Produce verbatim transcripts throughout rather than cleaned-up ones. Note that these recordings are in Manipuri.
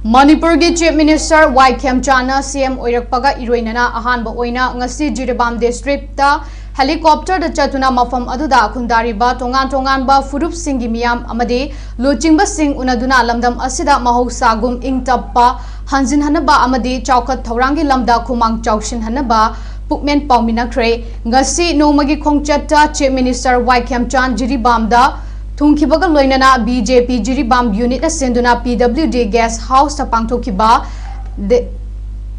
ꯃꯅꯤꯄꯨꯔꯒꯤ Chief Minister ꯋꯥꯏ ꯈꯦꯝꯆꯥꯟꯅ C M ꯑꯣꯏꯔꯛꯄꯒ ꯏꯔꯣꯏꯅꯅ ꯑꯍꯥꯟꯕ ꯑꯣꯏꯅ ꯉꯁꯤ ꯖꯤꯔꯤꯕꯥꯝ district ꯇ helicopter ꯗ ꯆꯠꯇꯨꯅ ꯃꯐꯝ ꯑꯗꯨꯗ ꯈꯨꯟꯗꯥꯔꯤꯕ ꯇꯣꯉꯥꯟ ꯇꯣꯉꯥꯟꯕ ꯐꯨꯔꯨꯞꯁꯤꯡꯒꯤ ꯃꯤꯌꯥꯝ ꯑꯃꯗꯤ ꯂꯨꯆꯤꯡꯕꯁꯤꯡ ꯎꯅꯗꯨꯅ ꯂꯝꯗꯝ ꯑꯁꯤꯗ ꯃꯍꯧꯁꯥꯒꯨꯝ ꯏꯪ ꯇꯞꯄ ꯍꯟꯖꯤꯟꯍꯟꯅꯕ ꯑꯃꯗꯤ ꯆꯥꯎꯈꯠ ꯊꯧꯔꯥꯡꯒꯤ ꯂꯝꯗ ꯈꯨꯃꯥꯡ ꯆꯥꯎꯁꯤꯟꯍꯟꯅꯕ ꯄꯨꯛꯃꯦꯟ ꯄꯥꯎꯃꯤꯟꯅꯈ꯭ꯔꯦ꯫ ꯉꯁꯤ ꯅꯣꯡꯃꯒꯤ ꯈꯣꯡꯆꯠꯇ Chief Minister ꯋꯥꯏ ꯈꯦꯝꯆꯥꯟ ꯖꯤꯔꯤꯕꯥꯝꯗ ꯊꯨꯡꯈꯤꯕꯒ ꯂꯣꯏꯅꯅ B J P Jiribam unit ꯅ ꯁꯤꯟꯗꯨꯅ P W D guest house ꯇ ꯄꯥꯡꯊꯣꯛꯈꯤꯕ ꯗꯦ-,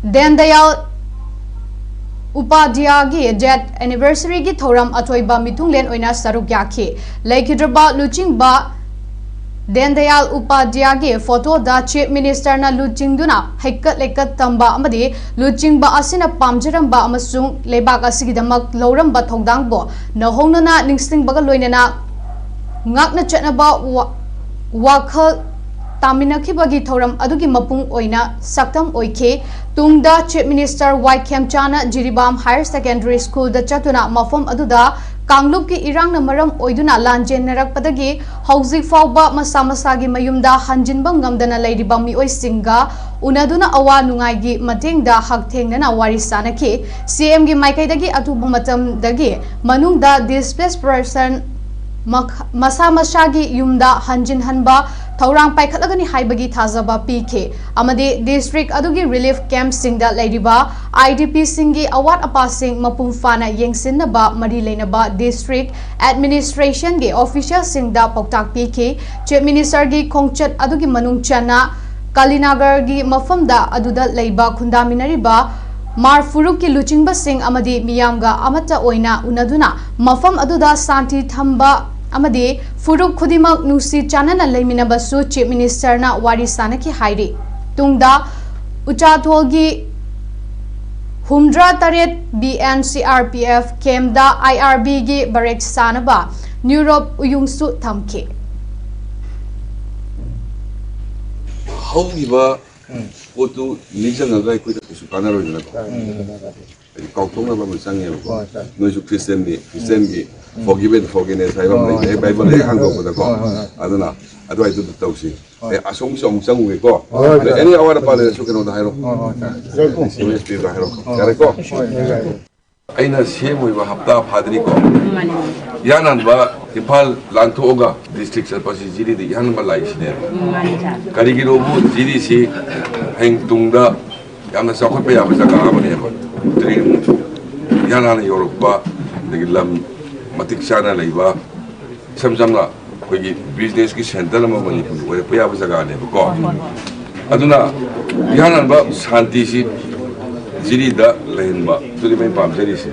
ꯗꯦꯟ ꯗꯌꯥꯜ ꯎꯄꯥꯙ꯭ꯌꯥꯒꯤ death anniversary ꯒꯤ ꯊꯧꯔꯝ ꯑꯊꯣꯏꯕ ꯃꯤꯊꯨꯡꯂꯦꯟ ꯑꯣꯏꯅ ꯁꯔꯨꯛ ꯌꯥꯈꯤ꯫ ꯂꯩꯈꯤꯗ꯭ꯔꯕ ꯂꯨꯆꯤꯡꯕ ꯗꯦꯟ ꯗꯌꯥꯜ ꯎꯄꯥꯙ꯭ꯌꯥꯒꯤ photo ꯗ Chief Minister ꯅ ꯂꯨꯆꯤꯡꯗꯨꯅ ꯍꯩꯀꯠ ꯂꯩꯀꯠ ꯇꯝꯕ ꯑꯃꯗꯤ ꯂꯨꯆꯤꯡꯕ ꯑꯁꯤꯅ ꯄꯥꯝꯖꯔꯝꯕ ꯑꯃꯁꯨꯡ ꯂꯩꯕꯥꯛ ꯑꯁꯤꯒꯤꯗꯃꯛ ꯂꯧꯔꯝꯕ ꯊꯧꯗꯥꯡꯕꯨ ꯅꯧꯍꯧꯅꯅ ꯅꯤꯡꯁꯤꯡꯕꯒ ꯂꯣꯏꯅꯅ ꯉꯥꯛꯅ ꯆꯠꯅꯕ ꯋꯥ-, ꯋꯥꯈꯜ ꯇꯥꯃꯤꯟꯅꯈꯤꯕꯒꯤ ꯊꯧꯔꯝ ꯑꯗꯨꯒꯤ ꯃꯄꯨꯡ ꯑꯣꯏꯅ ꯁꯛꯇꯝ ꯑꯣꯏꯈꯤ꯫ ꯇꯨꯡꯗ Chief Minister ꯋꯥꯏ ꯈꯦꯝꯆꯥꯟꯅ ꯖꯤꯔꯤꯕꯥꯝ Higher Secondary School ꯗ ꯆꯠꯇꯨꯅ ꯃꯐꯝ ꯑꯗꯨꯗ ꯀꯥꯡꯂꯨꯞꯀꯤ ꯏꯔꯥꯡꯅ ꯃꯔꯝ ꯑꯣꯏꯗꯨꯅ ꯂꯥꯟꯖꯦꯟꯅꯔꯛꯄꯗꯒꯤ ꯍꯧꯖꯤꯛ ꯐꯥꯎꯕ ꯃꯁꯥ ꯃꯁꯥꯒꯤ ꯃꯌꯨꯝꯗ ꯍꯟꯖꯤꯟꯕ ꯉꯝꯗꯅ ꯂꯩꯔꯤꯕ ꯃꯤꯑꯣꯏꯁꯤꯡꯒ ꯎꯅꯗꯨꯅ ꯑꯋꯥ ꯅꯨꯡꯉꯥꯏꯒꯤ ꯃꯇꯦꯡꯗ ꯍꯛꯊꯦꯡꯅꯅ ꯋꯥꯔꯤ ꯁꯥꯅꯈꯤ꯫ C M ꯒꯤ ꯃꯥꯏꯀꯩꯗꯒꯤ ꯑꯊꯨꯕ ꯃꯇꯝꯗꯒꯤ ꯃꯅꯨꯡꯗ displaced person ꯃꯈ-, ꯃꯁꯥ ꯃꯁꯥꯒꯤ ꯌꯨꯝꯗ ꯍꯟꯖꯤꯟꯍꯟꯕ ꯊꯧꯔꯥꯡ ꯄꯥꯏꯈꯠꯂꯒꯅꯤ ꯍꯥꯏꯕꯒꯤ ꯊꯥꯖꯕ ꯄꯤꯈꯤ ꯑꯃꯗꯤ district ꯑꯗꯨꯒꯤ relief camp ꯁꯤꯡꯗ ꯂꯩꯔꯤꯕ I D P ꯁꯤꯡꯒꯤ ꯑꯋꯥꯠ ꯑꯄꯥꯁꯤꯡ ꯃꯄꯨꯡ ꯐꯥꯅ ꯌꯦꯡꯁꯤꯟꯅꯕ ꯃꯔꯤ ꯂꯩꯅꯕ district administration ꯒꯤ official ꯁꯤꯡꯗ ꯄꯥꯎꯇꯥꯛ ꯄꯤꯈꯤ꯫ Chief Minister ꯒꯤ ꯈꯣꯡꯆꯠ ꯑꯗꯨꯒꯤ ꯃꯅꯨꯡ ꯆꯟꯅ ꯀꯥꯂꯤꯅꯒꯔꯒꯤ ꯃꯐꯝꯗ ꯑꯗꯨꯗ ꯂꯩꯕ ꯈꯨꯟꯗꯥꯃꯤꯟꯅꯔꯤꯕ ꯃꯥꯔ ꯐꯨꯔꯨꯞꯀꯤ ꯂꯨꯆꯤꯡꯕꯁꯤꯡ ꯑꯃꯗꯤ ꯃꯤꯌꯥꯝꯒ ꯑꯃꯠꯇ ꯑꯣꯏꯅ ꯎꯅꯗꯨꯅ ꯃꯐꯝ ꯑꯗꯨꯗ ꯁꯥꯟꯇꯤ ꯊꯝꯕ ꯑꯃꯗꯤ ꯐꯨꯔꯨꯞ ꯈꯨꯗꯤꯡꯃꯛ ꯅꯨꯡꯁꯤ ꯆꯥꯟꯅꯅ ꯂꯩꯃꯤꯟꯅꯕꯁꯨ Chief Minister ꯅ ꯋꯥꯔꯤ ꯁꯥꯅꯈꯤ ꯍꯥꯏꯔꯤ꯫ ꯇꯨꯡꯗ ꯎꯆꯥꯊꯣꯜꯒꯤ ꯍꯨꯝꯗ꯭ꯔꯥ ꯇꯔꯦꯠ B N C R P F camp the I R B ꯒꯤ barrack ꯁꯥꯅꯕ ꯅ꯭ꯌꯨꯔꯣꯞ ꯎꯌꯨꯡꯁꯨ ꯊꯝꯈꯤ꯫ ꯍꯧꯈꯤꯕ ꯄꯣꯠꯇꯨ ꯅꯤꯡꯁꯤꯡꯉꯒ ꯑꯩꯈꯣꯏꯗ ꯀꯩꯁꯨ ꯀꯥꯟꯅꯔꯣꯏꯗꯅꯀꯣ꯫ ꯍꯥꯏꯗꯤ ꯀꯥꯎꯊꯣꯛꯅꯕ ꯑꯃ ꯆꯪꯉꯦꯕꯀꯣ꯫ ꯅꯣꯏꯁꯨ ꯈ꯭ꯔꯤꯁꯇꯦꯟꯗꯤ, ꯈ꯭ꯔꯤꯁꯇꯦꯟꯒꯤ forgive and forgiveness ꯍꯥꯏꯕ ꯑꯃ ꯂꯩꯕꯅꯦ꯫ ꯕꯥꯏꯕꯜ ꯍꯦꯛ ꯍꯥꯡꯗꯣꯛꯄꯗꯀꯣ꯫ ꯑꯗꯨꯅ ꯑꯗꯨꯋꯥꯏꯗꯨꯗ ꯇꯧꯁꯤ꯫ ꯑꯦ, ꯑꯁꯣꯝꯒꯤꯁꯨ ꯑꯃꯨꯛ ꯆꯪꯉꯨꯒꯦꯀꯣ꯫ ꯑꯗ ꯑꯦꯅꯤ ꯑꯋꯥꯠ ꯑꯄꯥ ꯂꯩꯔꯁꯨ ꯀꯩꯅꯣꯗ ꯍꯥꯏꯔꯣ꯫ ꯑꯦꯝ ꯑꯦꯁ ꯄꯤꯗ ꯍꯥꯏꯔꯣ꯫ ꯌꯥꯔꯦꯀꯣ? ꯑꯩꯅ ꯁꯦꯝꯃꯨꯏꯕ ꯍꯞꯇꯥ ꯐꯥꯗ꯭ꯔꯤꯀꯣ꯫ ꯏꯍꯥꯟ ꯍꯥꯟꯕ ꯏꯝꯐꯥꯜ ꯂꯥꯟꯊꯣꯛꯑꯒ ꯗꯤꯁꯇ꯭ꯔꯤꯛ ꯆꯠꯄꯁꯤ ꯖꯤꯔꯤꯗ ꯏꯍꯥꯟ ꯍꯥꯟꯕ ꯂꯥꯛꯏꯁꯤꯅꯦꯕ꯫ ꯀꯔꯤꯒꯤꯅꯣꯕꯨ ꯖꯤꯔꯤꯁꯤ ꯍꯌꯦꯡ ꯇꯨꯡꯗ ꯌꯥꯝꯅ ꯆꯥꯎꯈꯠꯄ ꯌꯥꯕ ꯖꯒꯥ ꯑꯃꯅꯦꯕ꯫ ꯇ꯭ꯔꯦꯟ ꯏꯍꯥꯟ ꯍꯥꯟꯅ ꯌꯧꯔꯛꯄ, ꯑꯗꯒꯤ ꯂꯝ ꯃꯇꯤꯛ ꯆꯥꯅ ꯂꯩꯕ, ꯏꯁꯝ ꯁꯝꯅ ꯑꯩꯈꯣꯏꯒꯤ ꯕꯤꯖꯤꯅꯦꯁꯀꯤ ꯁꯦꯟꯇꯔ ꯑꯃ ꯃꯅꯤꯄꯨꯔ ꯑꯣꯏꯔꯛꯄ ꯌꯥꯕ ꯖꯒꯥꯅꯦꯕꯀꯣ꯫ ꯑꯗꯨꯅ ꯏꯍꯥꯟ ꯍꯥꯟꯕ ꯁꯥꯟꯇꯤꯁꯤ ꯖꯤꯔꯤꯗ ꯂꯩꯍꯟꯕ, ꯑꯗꯨꯅꯤ ꯑꯩꯅ ꯄꯥꯝꯖꯔꯤꯁꯤ꯫